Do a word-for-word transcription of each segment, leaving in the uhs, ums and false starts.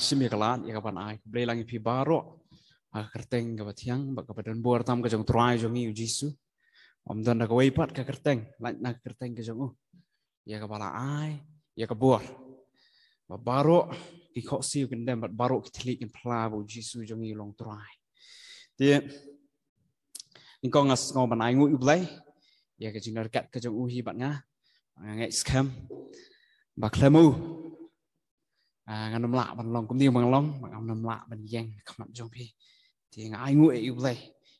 Shim ïa ka lad ïa ka ban ai khublei lang ïa phi baroh ha ka kyrteng kaba thiang bad kaba don bor tam ka jong u Trai jong ngi u Jisu. Ym don da kawei pat ka kyrteng lait na ka kyrteng ka jong u ïa kaba la ai ïa ka bor ba baroh ki khohsiew kin dem bad baroh ki thylliej kin phla ba u Jisu jong ngi u long Trai. Te nyngkong nga sngew ban ai nguh ïa u Blei ïa ka jingdon ryngkat ka jong u hi bad nga. Nga ngeit skhem ba khlem u, ah, ngan ym lah ban long kumne ba nga long, ba ngan ym lah ban ïeng ha khmat jong phi. Te nga ai nguh ïa u Blei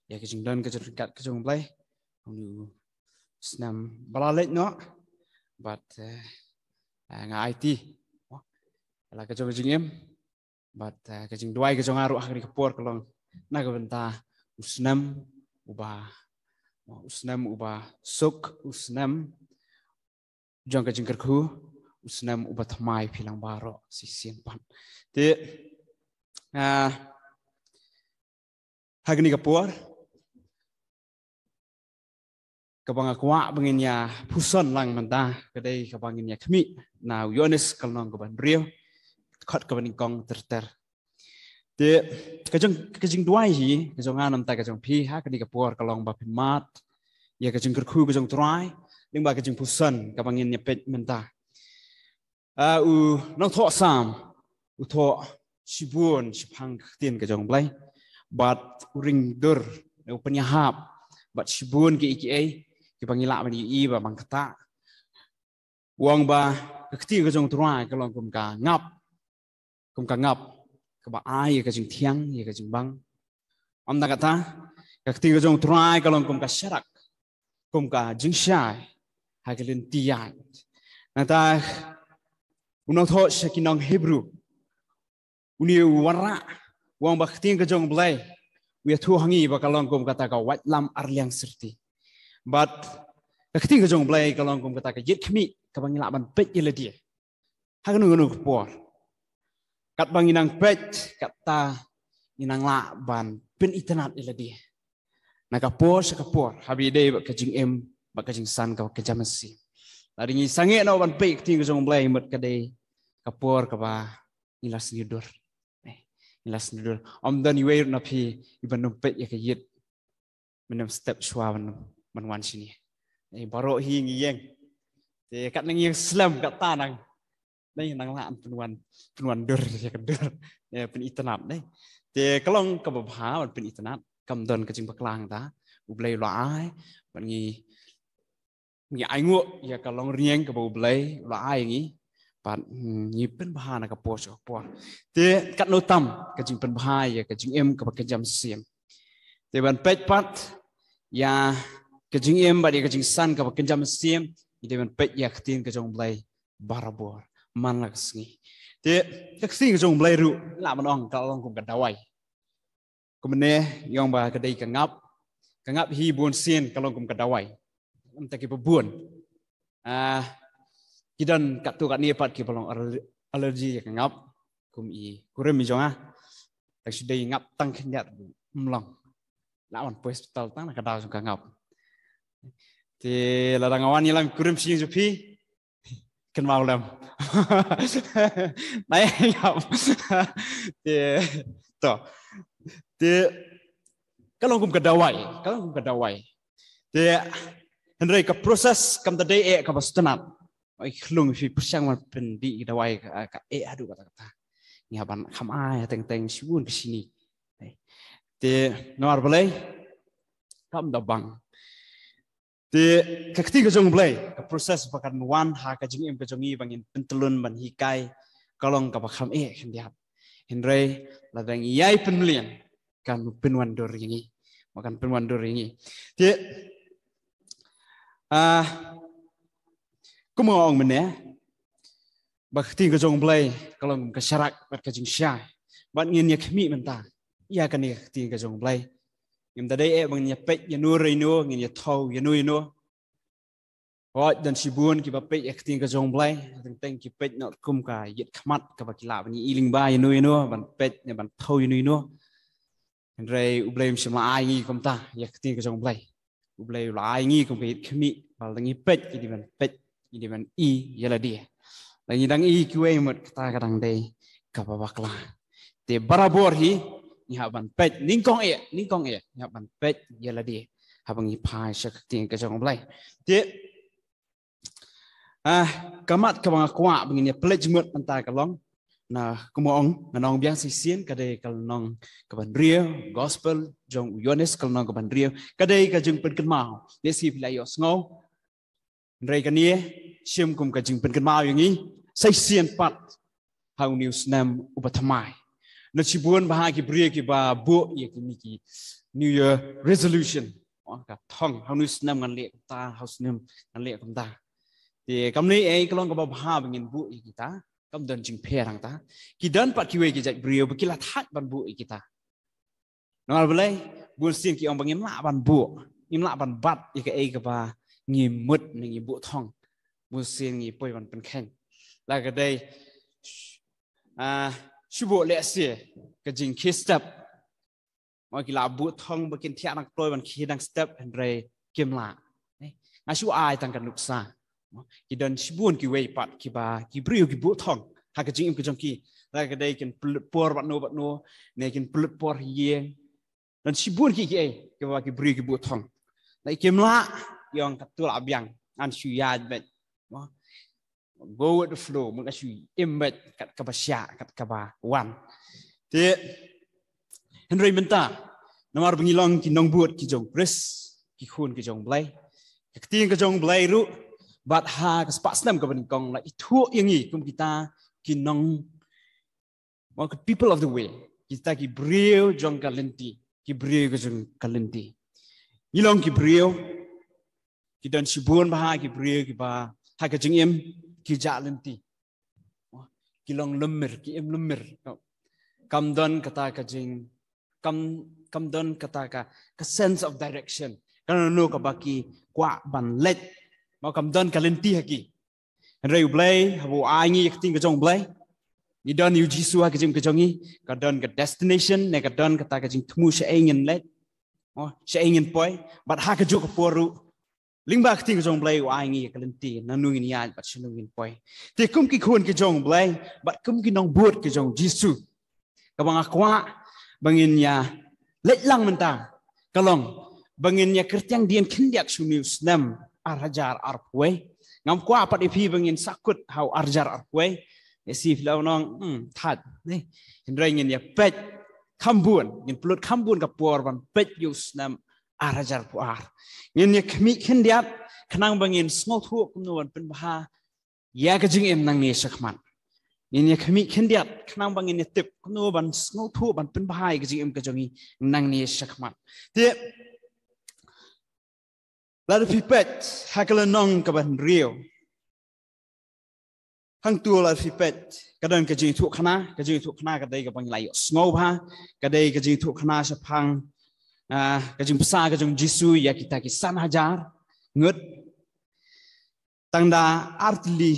ïa ka jingdon ka jingryngkat ka jong u Blei. Une u snem ba la leit noh bad, eh, ah, nga aiti la ka jong ka jingim bad, eh, ka jingduwai ka jong nga ruh ha kane ka por ka long na ka bynta u snem uba, u snem uba suk, u snem jong ka jingkyrkhu, u snem uba thymmai phi lang baroh shisien pat. Te, ah, ha kane ka por kaba nga kwah ba ngin ïa pyrshang lang mynta ka dei kaba ngin ïa khmih na u Ïoannis ka lynnong kaba hynriew, dkhot kaba nyngkong ter ter. Te ka jong, ka jingduwai hi ka jong nga namar ka jong phi ha kane ka por ka long ba phin mad ïa ka jingkyrkhu ka jong u Trai lyngba ka jingpyrshang kaba ngin ïa peit mynta. Ah, u nongthoh Salm u thoh shibun shaphang ka ktien ka jong u Blei bad u ring dur, u pynïahap bad shibun kiei kiei kiba ngi lah ban ïohi ba bang kata. U ong ba ka ktien ka jong u Trai ka long kum ka ngap, kum ka ngap kaba ai ïa ka jingthiang ïa ka jingbang. Ym tang kata, ka ktien ka jong u Trai ka long kum ka sharak, kum ka jingshai ha ka lynti ïaid. Nangta u nongthoh sha ki nong Hebru une u wanrah, u ong ba ka ktien ka jong u Blei u ïathuh ha ngi ba ka long kum kata ka waitlam arliang syrti. Bad ka ktien ka jong u Blei ka long kum kata ka ïit khmih kaba ngi lah ban peit ïa lade ha kano kano ka por. Katba ngi nang peit, kata ngi nang lah ban pynitynnad ïa lade na ka por sha ka por, haba ïadei bad ka jingim bad ka jingsan kaba kynja mynsiem. Lada ngi sangeh noh ban peit ka ktien ka jong u Blei, mut ka dei ka por kaba ngi la sniew dur. Eh, ngi la sniew dur. Ym don iwei ruh na phi iba nym peit ïa ka ïit mynnym step shuwa ban, ban wan shane. Eh, baroh hi ngi ïeng. Te katba ngi ïeng slem kata nang, nang lah ban pynwan, pynwan dur ïa ka dur. Eh, pynitynnad, eh. Te ka long kaba bha ban pynitynnad, kam don ka jingbakla hangta. U Blei u la ai bad ngi, ngi ainguh ïa ka longrynieng kaba u Blei u la ai ïa ngi. Bad, hmm, ngi pynbha na ka por sha ka por. Te katno tam ka jingpynbha ïa ka jingim kaba kynja mynsiem. Te ban peit pat ïa ka jingim bad ïa ka jingsan kaba kynja mynsiem, ngi dei ban peit ïa ka ktien ka jong u Blei barabor man la ka sngi. Te ka ktien ka jong u Blei ruh lah ban ong ka long kum ka dawai. Kumne ngi ong ba ka dei ka ngap. Ka ngap hi bunsien ka long kum ka dawai. Ym tang kiba bun, ah, ki don katto katne pat kiba long aller-, allergy ïa ka ngap. Kum i kurim i jong nga, tang shu dei ngap tang khyndiat ym long. Lah ban poi hospital tang na ka daw jong ka ngap. Te lada nga wan ïalam kurim sha ïing jong phi, kynmaw lem. Nai ngap. Te to, te ka long kum ka dawai, ka long kum ka dawai. Te hynrei ka process kam da dei eh kaba sngewtynnat. Oi khlung, phi pyrshang ban pyndih ka dawai ka, ka eh haduh katta katta. Ngi hap ban kham ai ha teng teng shibun ka shini. Te namar balei? Kam da bang. Te ka ktien ka jong u Blei, ka process ba kan wan ha ka jingim ka jong ngi ba ngin pyntyllun ban hikai, ka long kaba kham eh khyndiat. Hynrei lada ngi ïai pynmlien, kan pynwandur ïa ngi. Ba kan pynwandur ïa ngi. Te, ah, kumba nga ong mynne, ba ka ktien ka jong u Blei ka long kum ka sharak bad ka jingshai. Bad ngin ïa khmih mynta ïa kane ka ktien ka jong u Blei. Ngim da dei eh ba ngin ïa peit ïano re ïano, ngin ïa thew ïano ïano. Hooid, don shibun kiba peit ïa ka ktien ka jong u Blei, teng teng ki peit noh kum ka ïit khmat kaba ki lah ban ïohi lyngba ïano ïano, ban peit ne ban thew ïano ïano. Hynrei u Blei um shym la ai ngi kumta ïa ka ktien ka jong u Blei. U Blei u la ai ngi kum ka ïit khmih, ba lada ngi peit, ngi dei ban peit, ngi dei ban i ïa lade. Lada ngi dang i kiwei, mut kata ka dang dei kaba bakla. Te barabor hi ngi hap ban peit, nyngkong eh, nyngkong eh ngi hap ban peit ïa lade haba ngi phai sha ka ktien ka jong U Blei. Te ah, ka mat kaba nga kwah ba ngin ïa peit jingmut mynta ka long, na kumba ong, nga ong biang shisien, ka dei ka lynnong kaba hynriew, gospel jong u Ïoannis ka lynnong kaba hynriew, ka dei ka jingpynkynmaw. Lehse phi la ïohsngew, hynrei kane shim kum ka jingpynkynmaw ïa ngi shisien pat ha une u snem uba thymmai. Ngi shibun bha ki briew kiba buh ïa kine ki New Year resolution. Oh, ka thong, ha une u snem ngan leh kumta, ha u snem ngan leh kumta. Te kam dei ei ka long kaba bha ba ngin buh ïa kita, kam don jingpher hangta. Ki don pat kiwei ki jait briew ba ki la thait ban buh ïa kita. Namar balei? Bun sien ki ong ba ngim lah ban buh, ngim lah ban bat ïa kaei kaba ngi mut ne ngi buh thong. Bun sien ngi poi ban pynkheiñ. La ka dei, ah, shu buh lehse ka jingkhie step. Mo, ki la buh thong ba kin thiah nang kloi ban khie nang step, hynrei kim lah. Eh, nga shu ai tang ka nuksa. Mo, ki don shibun kiwei pat kiba, ki briew ki buh thong ha ka jingim ka jong ki. La ka dei kin pynlut por bad no bad no, ne kin pynlut por ha ïing. Don shibun ki kiei kiba ki briew ki buh thong. La kim lah, ïong, katto la biang, ngan shu ïaid beit. Mo, go with the flow, mut nga shu im beit kat kaba shah, kat kaba wan. Te hynrei mynta, namar ba ngi long ki nongbud ki jong Khrist, ki khun ki jong Blei, ka ktien ka jong Blei ruh bad ha ka spah snem kaba nyngkong la ithuh ïa ngi kum kita ki nong, mo, ka people of the way, kita ki briew jong ka lynti, ki briew ka jong ka lynti. Ngi long ki briew, ki don shibun bha ki briew kiba ha ka jingim ki jah lynti. Ki long lymmir, ki im lymmir. Kam don kata ka jing, kam, kam don kata ka, ka sense of direction. Kano kano kaba ki kwah ban leit, mo, kam don ka lynti ha ki. Hynrei U Blei, haba u ai ngi ïa ka ktien ka jong U Blei, ngi don ïa u Jisu ha ka jingim ka jong ngi, ka don ka destination, ne ka don kata ka jingthmu shaei ngin leit, mo, shaei ngin poi, bad ha kajuh ka por ruh, lyngba ka ktien ka jong U Blei u ai ngi ïa ka lynti, nangno ngin ïaid bad shano ngin poi. Te kum ki khun ki jong U Blei, bad kum ki nongbud ki jong u Jisu, kaba nga kwah ba ngin ïa leit lang mynta ka long ba ngin ïa kyrtiang dien khyndiat sha une u snem ar hajar arphew wei. Ngam kwah pat ïa phi ba ngin sahkut ha u ar hajar arphew wei. Ïa shi phi la ong, hmm, thait, ne. Hynrei ngin ïa peit kham bun, ngin pynlut kham bun ka por ban peit ïa u snem ar hajar arphew ar. Ngin ïa khmih khyndiat khnang ba ngin sngewthuh kumno ban pynbha ïa ka jingim nangne shakhmat. Ngin ïa khmih khyndiat khnang ba ngin ïa tip kumno ban sngewthuh ban pynbha ïa ka jingim ka jong ngi nangne shakhmat. Te lada phi peit ha ka lynnong kaba hynriew, hangto lada phi peit ka don ka jingïathuhkhana, ka jingïathuhkhana ka dei kaba ngi la ïohsngew bha, ka dei ka jingïathuhkhana shaphang, ah, ka jingbsa ka jong u Jisu ïa kita ki san hajar ngut. Tang da ar tylli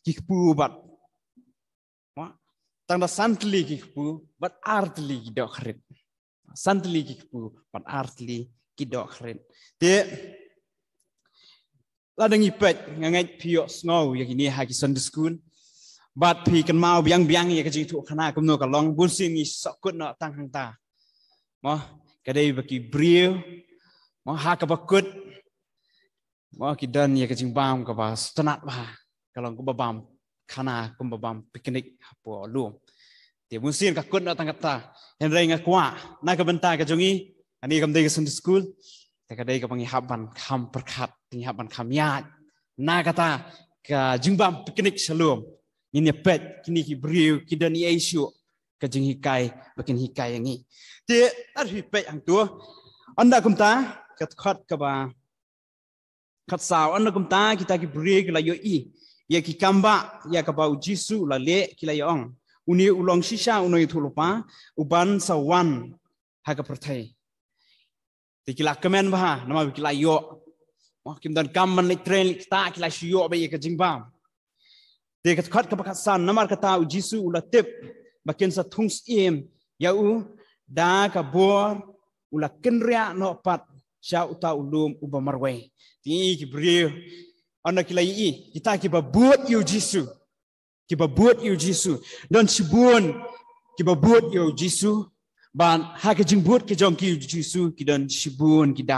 ki kpu bad, tang da san tylli ki kpu bad ar tylli ki dohkharit. San tylli ki kpu bad ar tylli ki dohkharit. Te lada ngi peit, nga ngeit phi ïohsngew ïa kine ha ki Sunday school, bad phi kynmaw biang biang ïa ka jingïathuhkhana kumno ka long. Bun sien ngi sahkut noh tang hangta. Mo, ka dei ba ki briew, mo, ha kaba kut, mo, ki don ïa ka jingbam kaba sngewtynnat bha, ka long kumba bam khana, kumba bam picnic hapoh lum. Te bun sien ka kut noh tang kata. Hynrei nga kwah na ka bynta ka jong ngi, ani kam dei ka Sunday school, te ka dei kaba ngi hap ban kham pyrkhat, te ngi hap ban kham ïaid na kata ka jingbam picnic sha lum. Ngin ïa peit kine ki briew ki don ei shuh ka jinghikai ba kin hikai ïa ngi. Te lada phi peit hangto, ynda kumta, ka dkhot kaba khatsaw, ynda kumta kita ki briew ki la ïohi ïa ki kam ba ïa kaba u Jisu u la leh, ki la ïa ong, une u long shisha u nongïathuhlypa uban sa wan ha ka pyrthei. Te ki la kmen bha namar ba ki la ïoh. Mo, kim don kam ban leit trei leit ktah, ki la shu ïoh beit ïa ka jingbam. Te ka dkhot kaba khatsan, namar kata u Jisu u la tip ba kin sa thung syiem ïa u da ka bor, u la kynriah noh pat sha uta u lum uba marwei. Te ngi ki briew, ynda ki la ïohi kita kiba bud ïa u Jisu, Kiba bud ïa u Jisu. Don shibun kiba bud ïa u Jisu. Bad ha ka jingbud ka jong ki ïa u Jisu, ki don shibun ki daw.